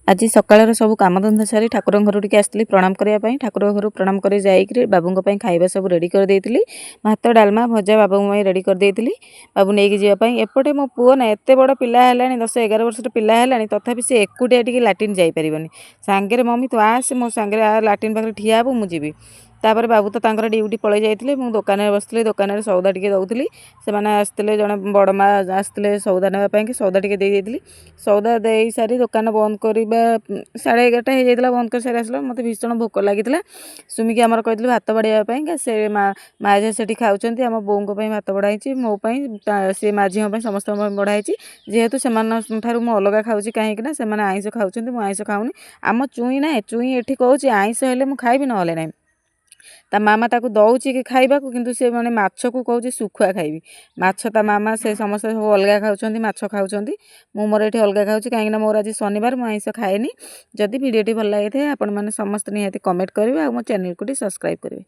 ଆଜି ସକାଳର ସବୁ କାମଧନ୍ଦା ସାରି ଠାକୁରଙ୍କ ଘରୁ ଟିକେ ଆସିଥିଲି ପ୍ରଣାମ କରିବା ପାଇଁ। ଠାକୁରଙ୍କ ଘରୁ ପ୍ରଣାମ କରି ଯାଇକରି ବାବୁଙ୍କ ପାଇଁ ଖାଇବା ସବୁ ରେଡ଼ି କରିଦେଇଥିଲି। ଭାତ, ଡାଲମା, ଭଜା ବାବୁଙ୍କ ପାଇଁ ରେଡ଼ି କରିଦେଇଥିଲି, ବାବୁ ନେଇକି ଯିବା ପାଇଁ। ଏପଟେ ମୋ ପୁଅ ନା ଏତେ ବଡ଼ ପିଲା ହେଲାଣି, 10-11 ବର୍ଷର ପିଲା ହେଲାଣି, ତଥାପି ସେ ଏକୁଟିଆ ଟିକେ ଲାଟ୍ରିନ୍ ଯାଇପାରିବନି। ସାଙ୍ଗରେ ମମି ତୁ ଆସେ ମୋ ସାଙ୍ଗରେ, ଲାଟ୍ରିନ୍ ପାଖରେ ଠିଆ ହେବୁ, ମୁଁ ଯିବି। ତାପରେ ବାବୁ ତ ତାଙ୍କର ଡ୍ୟୁଟି ପଳେଇ ଯାଇଥିଲେ। ମୁଁ ଦୋକାନରେ ବସିଥିଲି, ଦୋକାନରେ ସଉଦା ଟିକେ ଦେଉଥିଲି। ସେମାନେ ଆସିଥିଲେ, ଜଣେ ବଡ଼ ମା ଆସିଥିଲେ ସଉଦା ନେବା ପାଇଁକି। ସଉଦା ଟିକେ ଦେଇ ଦେଇଥିଲି। ସଉଦା ଦେଇ ସାରି ଦୋକାନ ବନ୍ଦ କରିବା 11:30 ହେଇଯାଇଥିଲା। ବନ୍ଦ କରି ସାରି ଆସିଲା, ମୋତେ ଭୀଷଣ ଭୋକ ଲାଗିଥିଲା। ସୁମିକି ଆମର କହିଥିଲି ଭାତ ବାଢ଼ିବା ପାଇଁକା। ସେ ମା ଝିଅ ସେଠି ଖାଉଛନ୍ତି। ଆମ ବୋଉଙ୍କ ପାଇଁ ଭାତ ବଢ଼ା ହେଇଛି, ମୋ ପାଇଁ, ସେ ମା ଝିଅଙ୍କ ପାଇଁ, ସମସ୍ତଙ୍କ ପାଇଁ ବଢ଼ା ହେଇଛି। ଯେହେତୁ ସେମାନଙ୍କ ଠାରୁ ମୁଁ ଅଲଗା ଖାଉଛି, କାହିଁକିନା ସେମାନେ ଆଇଁଷ ଖାଉଛନ୍ତି, ମୁଁ ଆଇଁଷ ଖାଉନି। ଆମ ଚୁଇଁ ନା ଚୁଇଁ ଏଠି କହୁଛି, ଆଇଁଷ ହେଲେ ମୁଁ ଖାଇବି, ନହେଲେ ନାହିଁ। ତା ମାମା ତାକୁ ଦେଉଛି କି ଖାଇବାକୁ, କିନ୍ତୁ ସେ ମାନେ ମାଛକୁ କହୁଛି ଶୁଖୁଆ ଖାଇବି ମାଛ। ତା ମାମା ସେ ସମସ୍ତେ ସବୁ ଅଲଗା ଖାଉଛନ୍ତି, ମାଛ ଖାଉଛନ୍ତି। ମୁଁ ମୋର ଏଠି ଅଲଗା ଖାଉଛି, କାହିଁକିନା ମୋର ଆଜି ଶନିବାର, ମୁଁ ଆଇଁଷ ଖାଏନି। ଯଦି ଭିଡ଼ିଓଟି ଭଲ ଲାଗିଥାଏ, ଆପଣମାନେ ସମସ୍ତେ ନିହାତି କମେଣ୍ଟ କରିବେ ଆଉ ମୋ ଚ୍ୟାନେଲକୁ ଟିକେ ସବସ୍କ୍ରାଇବ୍ କରିବେ।